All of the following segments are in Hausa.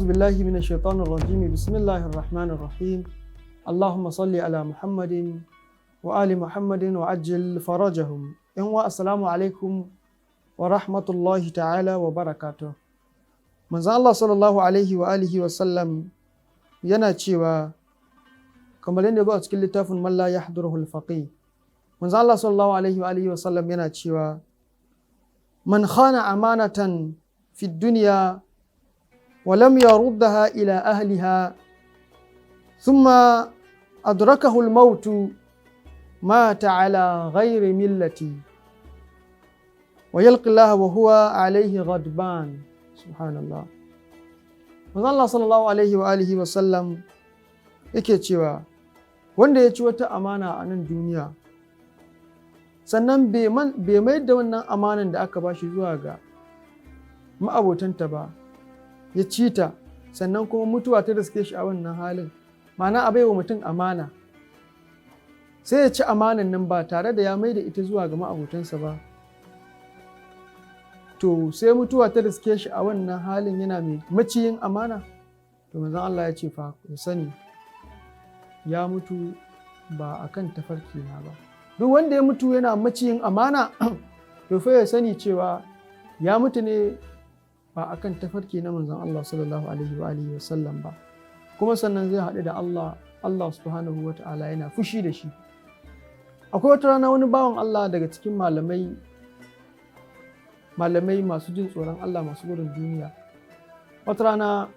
أعوذ بالله من الشيطان الرجيم. بسم الله الرحمن الرحيم. اللهم صل على محمد وآل محمد وعجل فرجهم. 'Yan السلام عليكم ورحمة الله تعالى وبركاته. Manzon Allah sallallahu alaihi wa alihi wa sallam yana cewa, kamar yadda zo a cikin littafin من لا يحضره الفقيه, manzon Allah sallallahu alaihi wa alihi wa sallam yana cewa: من خان أمانة في الدنيا ولم يردها إلى أهلها ثم أدركه الموت مات على غير ملتي ويلقى الله وهو عليه غضبان. سبحان الله. Manzon Allah sallallahu alaihi wa alihi wa sallam yake cewa wanda ya ci wata amana a nan duniya, sannan bai mayar da wannan amanan da aka bashi zuwa ga ma'abotanta ba, ya ci ta, sannan kuma mutuwa ta riske shi a wannan halin. Ma'ana, a baiwa mutum amana, sai ya ci amanan nan ba tare da ya mai da ita zuwa ga ma'abotansa ba, to sai mutuwa ta riske shi a wannan halin yana mai maciyin amana, to manzon Allah ya ce fa ya sani ya mutu ba a kan tafarki na ba. Duk wanda ya mutu yana maciyin amana, to fa ya sani cewa ya mutu ne ba a kan tafarki na manzon Allah sallallahu alaihi wa alihi wa sallam ba, kuma sannan zai haɗu da Allah, Allah subhanahu wa ta'ala yana fushi da shi. Akwai wata rana wani bawan Allah daga cikin malamai, malamai masu jin tsoron Allah, masu gudun duniya, wata rana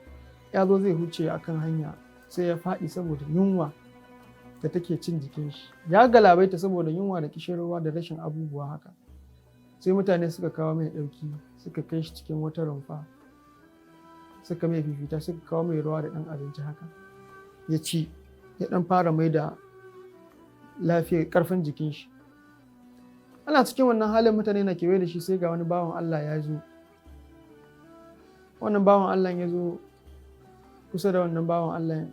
ya zo zai huce akan hanya, sai ya faɗi saboda yunwa da take cin jikin shi. Ya galabaita saboda yunwa da kishirwa da rashin abubuwa haka. Sai mutane suka kawo mai ɗauki, suka kai shi cikin wata rumfa, suka mai fifita, suka kawo mai ruwa da ɗan abinci haka, ya ci, ya ɗan fara mai da lafiyar ƙarfin jikin shi. Ana cikin wannan halin, mutane na kewaye da shi, sai ga wani bawan Allah ya zo. Wannan bawan Allah ya zo kusa da wannan bawan Allah,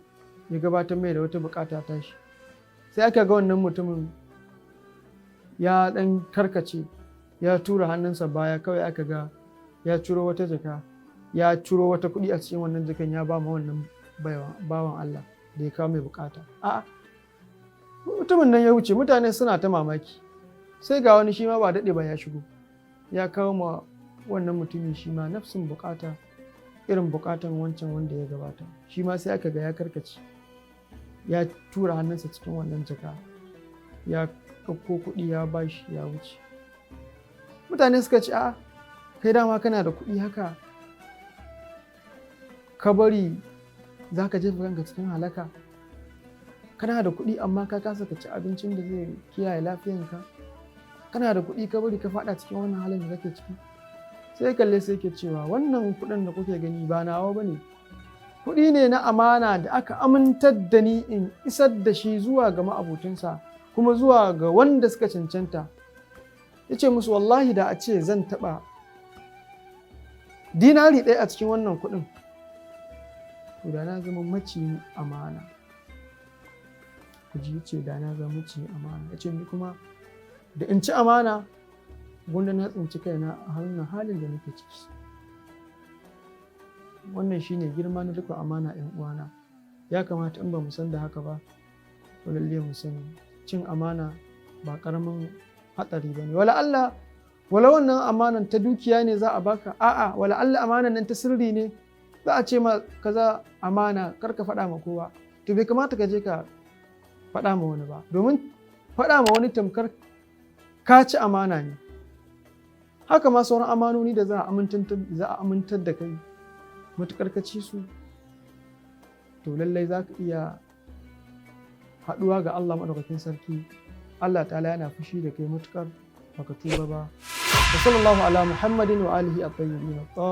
ya gabatar mai da wata bukata ta shi. Sai aka ga wannan mutumin ya ɗan karkace, ya tura hannunsa baya, kawai aka ga ya ciro wata jaka, ya ciro wata kuɗi a cikin wannan jakan, ya ba ma wannan bawan Allah da ya kawo mai bukata. A'a, mutumin nan ya wuce, mutane suna ta mamaki. Sai ga wani shi ma ba daɗe ba ya shigo, ya kawo ma wannan mutumin shi ma nafsin bukata, irin bukatan wancan wanda ya gabata. Shi ma sai aka ga ya karkace, ya tura hannunsa cikin wannan jaka, ya ɗauko kuɗi, ya bashi, ya wuce. Mutane suka ce, "A, kai dama kana da kuɗi haka ka bari za ka jefa kanka cikin halaka? Kana da kuɗi amma ka kasa ka ci abincin da zai kiyaye lafiyanka. Kana da kuɗi ka bari ka faɗa cikin wannan halin da kake ciki." Sai kalle sai ke cewa, "Wannan kuɗin da kuke gani ba nawa ba ne. Kuɗi ne na amana da aka amintar da ni in isar da shi zuwa ga ma'abocinsa, kuma zuwa ga wanda suka cancanta." Ya ce musu, "Wallahi da a ce zan taɓa dinari ɗaya a cikin wannan kuɗin, to da na zama maciyin amana." Ku ji, ce da na zama maciyin amana. Ya ce, "Ni kuma da in ci amana, gwanda na tsinci kaina a hannun halin da nake ciki." Wannan shine girma na riƙon amana. 'Yan uwana, ya kamata in ba mu san da haka ba, to lalle mu sani cin amana ba ƙaramin hatsari ba ne. Wala Allah, wala wannan amanan ta dukiya ne za a baka, a'a, wala Allah amanan nan ta sirri ne, za a ce ma kaza amana, kar ka faɗa ma kowa, to bai kamata ka je ka faɗa ma wani ba, domin faɗa ma wani tamkar ka ci amana ne. Haka ma sauran amanoni da za a amintar da kai, matuƙar ka ci su, to lallai za ka iya haɗuwa ga Allah Maɗaukakin Sarki, Allah Ta'ala yana fushi da kai, matuƙar baka tuba ba. Wa sallallahu ala Muhammadin wa alihi at-tayyibin.